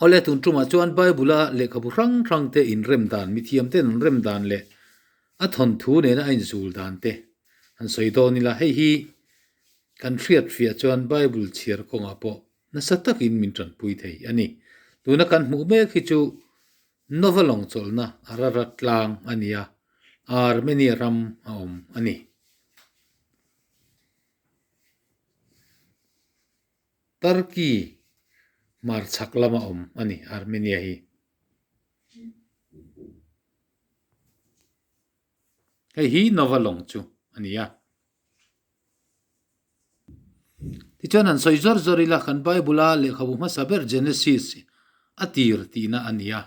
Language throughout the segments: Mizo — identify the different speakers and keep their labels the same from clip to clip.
Speaker 1: Awle tun tumah chuan Bible-a lehkhabu hrang hrang te inrem dan, mithiam ten an rem dan leh a thawnthu nena a inzul dan te han sawi dawn ila, hei hi kan hriat fiah chuan Bible chhiar kawngah pawh nasa takin min tanpui thei a ni. Tuna kan hmuh mek hi chu Nova lawng chawlhna Ararat tlang a ni a, Armenia ram a awm a ni. Turkey hmarchhak lama awm a ni Armenia hi. Hei hi Nova lawng chu a ni a. Tichuan han sawi zawr zawr ila kan Bible-a lehkhabu hmasa ber Genesis a tir tihna a ni a.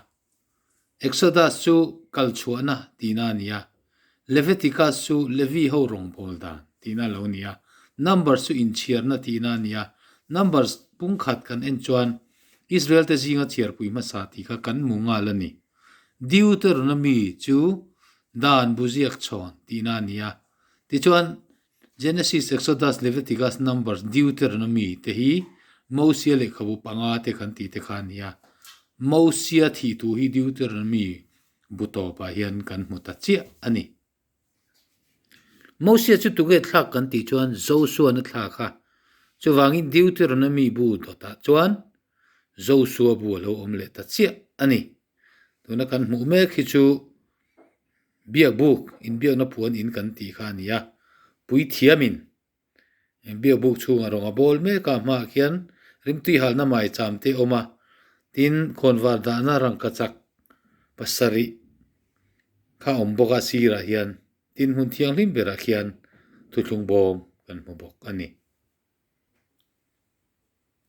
Speaker 1: Exodus chu kal chhuahna tihna a ni a. Leviticus chu Levi ho rawngbâwl dan tihna a lo ni a. Numbers chu inchhiarna tihna a ni a. Numbers pungkhat kan en chuan Israel-te zinga chhiarpui hmasa tih kha kan hmu nghal a ni. Deuteronomy chu dan bu ziak chhawn tihna a ni a. Tichuan, Genesis, Exodus, Leviticus, Numbers, Deuteronomy te hi Mosia lehkhabu panga te kan tih te kha a ni a. Mosia thih thu hi Deuteronomy bu tawpah hian kan hmu ta chiah a ni. Mosia chu tunge thlak kan tih chuan Joshua-na thlak a. Chuvangin Deuteronomy bu dawtah chuan Joshua bu a lo awm leh ta chiah a ni. Tuna kan hmuh mek hi chu Biakbuk, inbiakna puan in kan tih kha a ni a, puithiamin biakbuk chhungah rawng a bawl mek a, hmaah khian rimtui halna maicham te a awm a, tin khawnvar dahna rangkachak pasarih kha a awm bawk a sirah hian, tin hmun thianghlim berah khian thuthlung bawm kan hmu bawk a ni.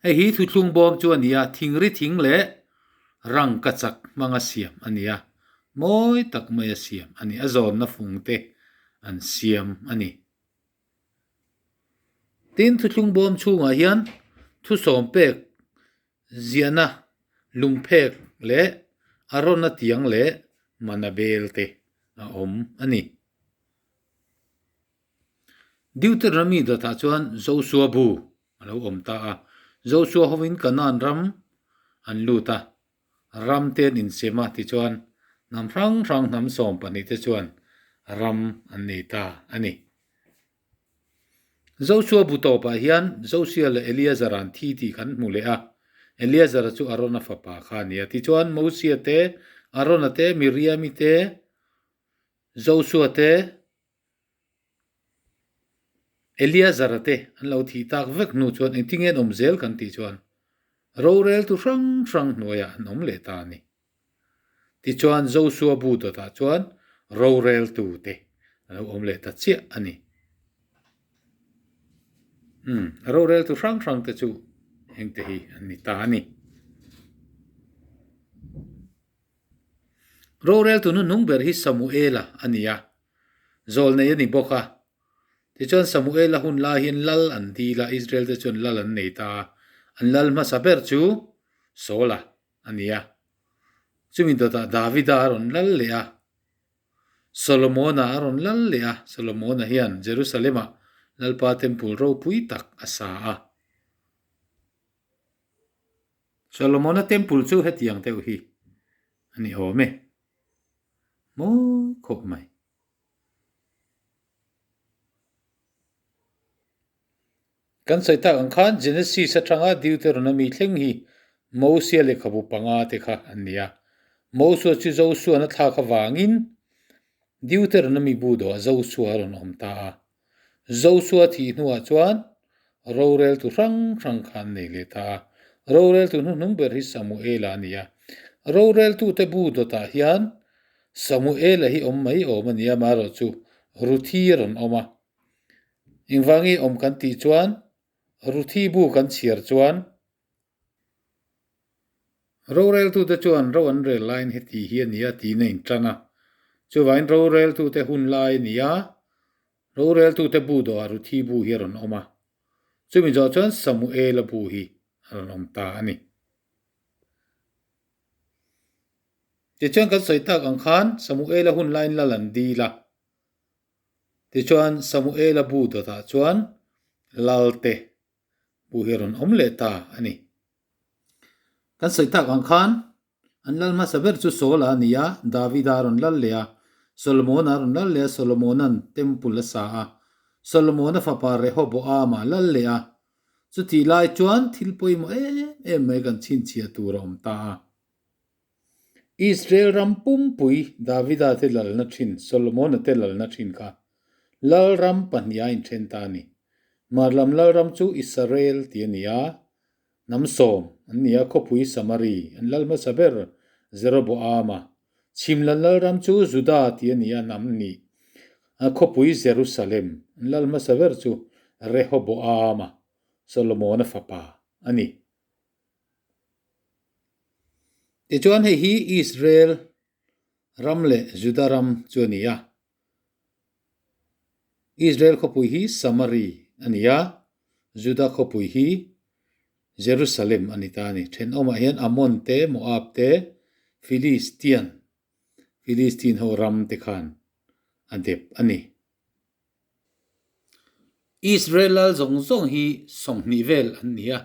Speaker 1: Hei hi thuthlung bawm chu a ni a, thingri thing leh rangkachak hmanga siam a ni a, mawi tak maia siam a ni, a zawnna fung te an siam a ni. Tin, thuthlung bawm chhungah hian thusawm pek ziahna lungphek leh a rawna tiang leh mana bel te a awm a ni. Deuteronomy dawtah chuan Joshua bu a lo awm ta a. Joshua hovin Kanaan ram an lut a, ram te an insem a, tichuan hnam hrang hrang hnam 12 te chuan ram an nei ta a ni. Joshua bu tawpah hian Josia leh Eleazar an thi tih kan hmu leh a, Eleazar-a chu Arona fapa kha a ni a. Tichuan Mosia te, Arona te, Miriami te, Joshua te, Eleazar-a te an lo thih tak vek hnu chuan engtinge an awm zel kan tih chuan roreltu hrang hrang hnuaiah an awm leh ta a ni. Tichuan Joshua bu dawtah chuan roreltu te a lo awm leh ta chiah a ni. Umm, roreltu hrang hrang te chu hengte hi an ni ta a ni. Roreltu hnuhnung ber hi Samuela a ni a, Zawlnei a ni bawk a. Tichuan Samuela hun lai hian lal an dil a, Israel te chuan lal an nei ta a. An lal hmasa ber chu Saula a ni a. Chumi dawtah Davida a rawn lal leh a, Solomona a rawn lal leh a. Solomona hian Jerusalem-ah Lalpa Temple ropui tak a sa a. Solomona Temple chu hetiang deuh hi a ni awm e. Mawi khawp mai. Kan sawi tak ang khan Genesis atanga Deuteronomy thleng hi Mosia lehkhabu panga te kha an ni a. Mosua chu Josuana thlak avangin Deuteronomy bu dawhah Josua a rawn awm ta a. Josua thih hnuah chuan roreltu hrang hrang kha an nei leh ta a. Roreltu hnuhnung ber hi Samuela a ni a. Roreltute bu dawtah hian Samuela hi awm mai awm a ni a, amaherawh chu Ruthi a rawn awm a. Engvangi awm kan tih chuan Ruthi bu kan chhiar chuan Roreltute chuan ro an rel laiin heti hi a ni a tiin a intan a. Chuvangin roreltute hun lai a ni a, roreltute bu dawhah Ruthi bu hi a rawn awm a. Chumi zawh chuan Samuela bu hi a rawn awm ta a ni. Tichuan kan sawi tak ang khan Samuela hun laiin lal an dil a. Tichuan Samuela bu dawtah chuan lalte bu hi a rawn awm leh ta a ni. Kan sawi tak ang khan an lal hmasa ber chu Saul-a a ni a, Davida a rawn lal leh a, Solomon-a a rawn lal leh a, Solomon-a'n Temple a sa a, Solomon-a fapa Rehoboam-a a lal leh a. Chutih lai chuan thil pawimawh em em mai kan chhinchhiah tur a awm ta a. Israel ram pumpui Davida te lalna thin, Solomon-a te lalna thin kha lalram pahniha a inthen ta a ni. Hmarlam lalram chu Israel tih a ni a, Hnam sawm an ni a, khawpui Samari an lal hmasa ber Jeroboama. Chhimlan lalram chu Juda tih a ni a, hnam nih a khawpui Jerusalem an lal hmasa ber chu Rehoboama, Solomona fapa a ni. Tichuan hei hi Israel ram leh Juda ram chu a ni a. Israel khawpui hi Samari a ni a, Juda khawpui hi Jerusalem a ni ta a ni. Thenawmah hian Ammon te, Moab te, Philistian, Philistine ho ram te khan a dep a ni. Israel lal zawng zawng hi 20 vel an ni a,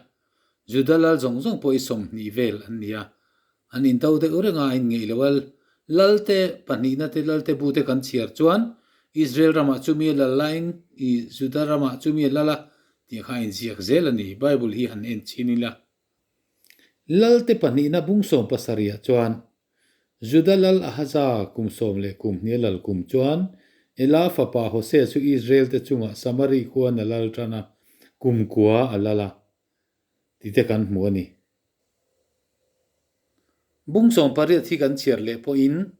Speaker 1: Juda lal zawng zawng pawh hi 20 vel an ni a. An into deuh reng a, a inngeih lo a. Lalte pahnihna te, lalte bu te kan chhiar chuan Israel ramah chumi a lal laiin i Juda ramah chumi a lal a tih kha a inziak zel a ni. Bible hi han en chhin ila. Lalte pahnihna bung sawm pasarihah chuan Juda lal Ahaza kum sawm leh kum hnih a lal kum chuan Ela fapa Hosea chu Israel te chungah Samari khuan a lal tan a, kum kua a lal a tih te kan hmu a ni. Bung sawm pariat hi kan chhiar leh pawhin,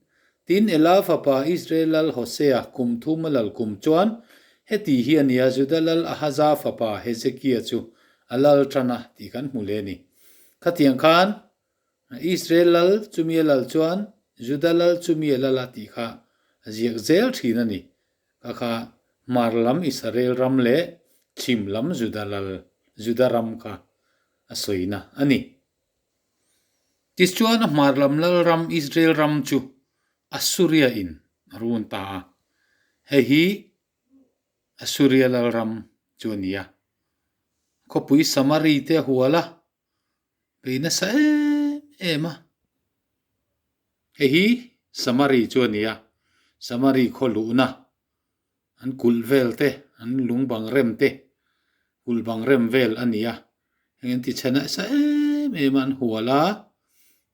Speaker 1: Tin Ela fapa Israel lal Hosea kum thum a lal kum chuan heti hi a nia Juda lal Ahaza fapa Hezekia chu a lal tan a tih kan hmu leh a ni. Khatiang khan Israel lal chumi a lal chuan Juda lal chumi a lal a tih kha a ziak zel thin a ni. Kha kha hmar lam Israel ram leh chhim lam Juda lal, Juda ram kha a sawina a ni. Tichuan a hmar lam lal ram Israel ram chu Assuria in a run ta a. Hei hi Assuria lal ram chu a ni a. Khawpui Samari te a hual a, Bei nasa em em a. Hei hi Samari chu a ni a, Samari khaw luhna an kulh vel te, an lung bang rem te, kulh bang rem vel a ni a. Heng an ti chhe nasa em em a, an hual a,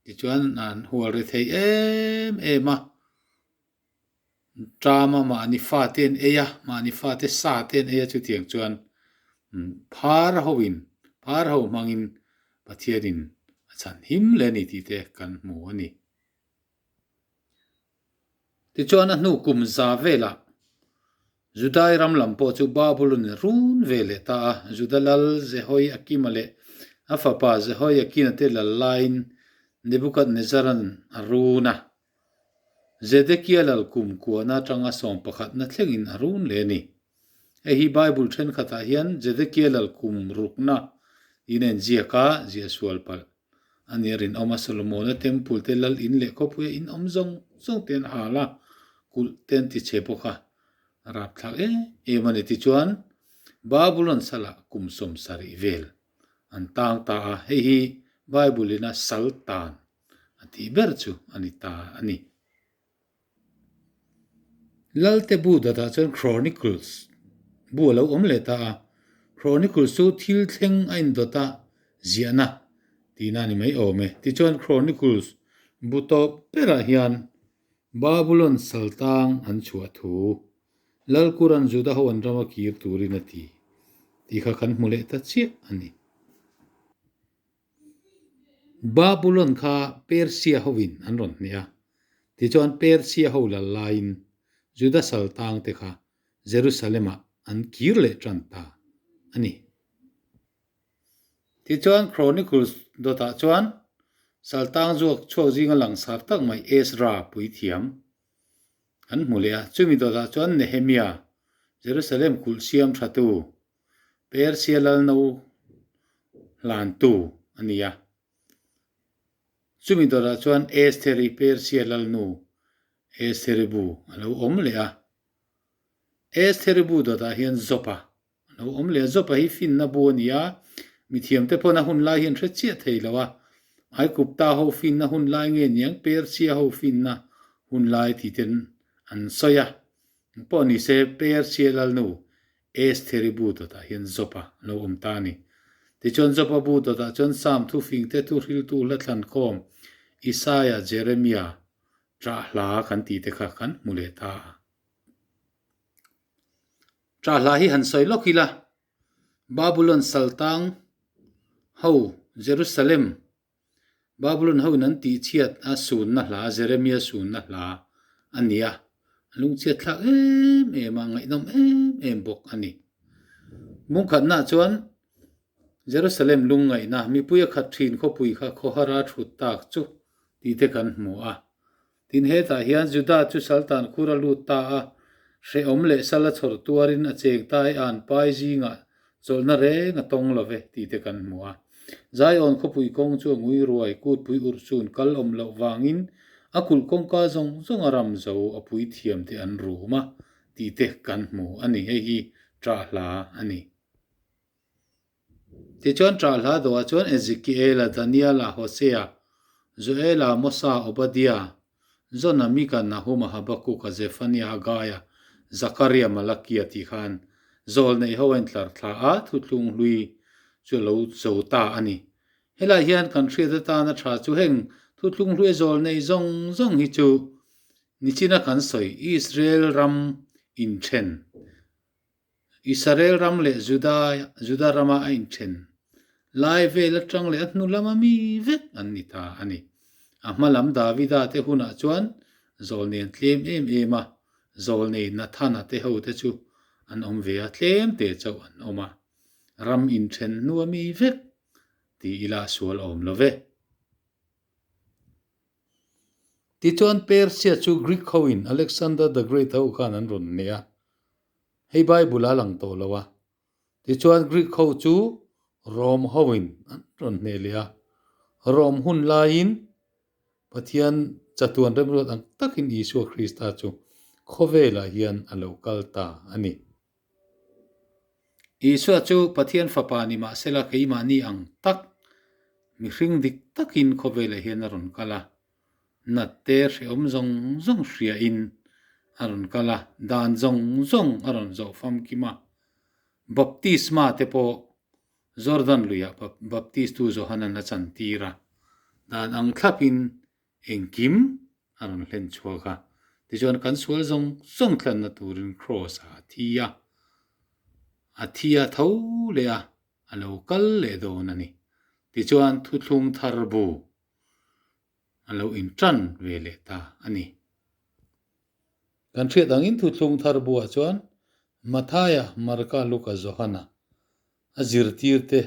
Speaker 1: tichuan an hual ri thei em em a. Ṭama mahni fate an ei a, mahni fate sa te an ei a chutiang chuan phar hoin phar ho hmangin Pathianin a chhan him leh a ni tih te kan hmu a ni. Tichuan a hnu kum za velah Judai ram lam pawh chu Babulon in run ve leh ta a, Juda lal Jehoiakima leh a fapa Jehoiakina te lal laiin Nebukadnezzara'n a run a. Zedekia lal kum kuana atanga sawm pakhatna thlengin a run leh a ni. Hei hi Bible thenkhatah hian Zedekia lal kum rukna tiin a inziak a, ziah sual palh a ni. A rinawm a, Solomona temple te lal in leh khawpuia in awm zawng zawng te an hal a, kulh te an ti chhe bawk a, a rapthlak em em a ni. Tichuan, Babulon salah kum 70 vel an tang ta a, hei hi Bible ina sal tan a tih ber chu a ni ta a ni. Lalte bu dawtah chuan Chronicles bu a lo awm leh ta a, Chronicles chu thil thleng a indawt a ziahna tihna a ni mai awm e. Tichuan Chronicles bu tawp berah hian Babulon saltang an chhuah thu Lalkuran Juda ho an rama kir turin a ti tih kha kan hmu leh ta chiah a ni. Babulon kha Persia hoin an rawn hneh a, tichuan Persia ho lal laiin Juda saltangte kha Jerusalem-ah an kir leh tan ta a ni. Tichuan Chronicles dawtah chuan saltang zuak chhuak zinga langsar tak mai Ezra puithiam an hmu leh a, chumi dawtah chuan Nehemia, Jerusalem kulh siam thatu Persia lalno hlantu a ni a. Chumi dawrah chuan Estheri Persia lalnu Estheri bu a lo awm leh a. Estheri bu dawtah hian Jopa a lo awm leh a. Jopa hi finna bu a ni a, mithiamte pawn a hun lai hi an hre chiah thei lo a. Aikupta ho finna hun lai nge niang Persia ho finna hun lai tih ten an sawi a. Pawh ni se Persia lalnu Estheri bu dawtah hian Job-a lo awm ta a ni. Tichuan Job-a bu dawtah chuan Sam thufingte thuhriltu hla thlankhawm Isaia, Jeremia, Ṭah hla kan tih te kha kan hmu leh ta a. Ṭah hla hi han sawi lawk ila, Babulon saltang ho Jerusalem, Babulon ho in an tihchhiat a sunna hla, Jeremia sunna hla a ni a, a lungchhiat thlak em em a, ngaihnawm em em bawk a ni. Mungkhatnaah chuan Jerusalem lungngaihna, mipui a khat thin khawpui kha khawhara thut tak chu tih te kan hmu a. Tin, hetah hian Juda chu Saltan khur a lut ta a, hrehawm leh sal a chhawr tuarin a cheng tai a an pai zingah chawlhna reng a tawng lo ve tih te kan hmu a. Zion khawpui kawng chu a ngui ruai, kutpui urh chun kal awm loh vangin a kulh kawngka zawng zawng a ram zo a puithiam te an rum a tih te kan hmu a ni. Hei hi ṭah hla a ni. Tichuan ṭah hla dawhah chuan Ezekiela, Daniela, Hosea, Joela, Mosa, Obadia, Jona, Mika, Nahuma, Habakuka, Zephania, Hagaia, Zakaria, Malakia tih khan zawl neih ho a intlar thla a, thuthlung hlui chu a lo zo ta a ni. Helaiah hian kan hriat atana ṭha chu heng thuthlung hlui a zawl neih zawng zawng hi chu nichina kan sawi Israel ram inṭhen Israel ram leh Juda Juda rama a inthen lai vel atang leh a hnu lama mi vek an ni ta a ni. A hma lam Davida te hunah chuan zawlnei an tlem em em a, zawlnei Nathana te ho te chu an awm ve a, tlem te chauh an awm a. Ram inthen hnua mi vek ti ila a sual awm lo ve. Tichuan Persia chu Greek hoin Alexander the Great ho khan an rawn hneh a, hei Bible a lang tawh lo a. Tichuan Greek ho chu Rome hoin an rawn hneh leh a, Rome hun laiin Pathian chatuan remruat ang takin Isua Krista chu khawvelah hian a lo kal ta a ni. Isua chu Pathian Fapa ni mahsela keimahni ang tak, mihring dik takin khawvelah hian a rawn kal a. Nat te hrehawm zawng zawng hriain a rawn kal a, dan zawng zawng a rawn zawh famkim a. Baptisma te pawh Jordan luiah Baptistu Johanan a chantir a, dan ang thlapin Engkim a rawn hlen chhuak a, tichuan kan sual zawng zawng tlanna turin Kraws ah a thi a, a thi a tho leh a, a lo kal leh dawn a ni. Tichuan thuthlung thar bu a lo intan ve leh ta a ni. Kan hriat angin thuthlung thar buah chuan Mathaia, Marka, Luka, Johana a zirtirte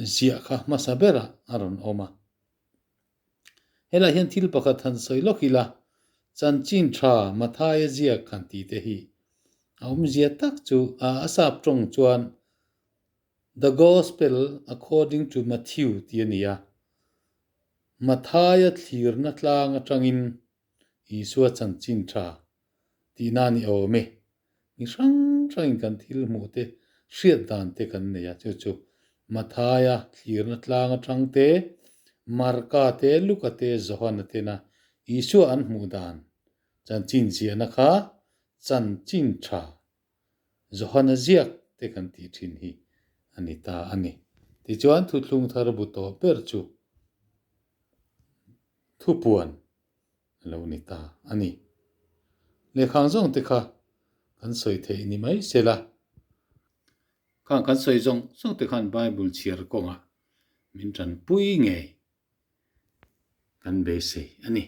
Speaker 1: ziah kha hmasa berah a rawn awm a. Helaiah hian thil pakhat han sawi lawk ila, chanchin tha Mathaia ziak han tih te hi a awmzia tak chu a a sap tawng chuan The Gospel According to Matthew tih a ni a. Mathaia thlirna tlang atangin Isua chanchin tha tihna a ni awm e. Mi hrang hrangin kan thil hmuh te, hriat dan te kan nei a, chu chu Mathaia thlirna tlang atang te, Marka te, Luka te, Johana tena Isua an hmuh dan chanchin ziahna kha chanchin tha Johana ziak te kan tih thin hi a ni ta a ni. Tichuan thuthlung thar bu tawh ber chu Thupuan a lo ni ta a ni. Lehkhang zawng te kha kan sawi theih ni mai se la. Khang kan sawi zawng zawng te khan Bible chhiar kawngah min tanpui ngei kan beisei a ni.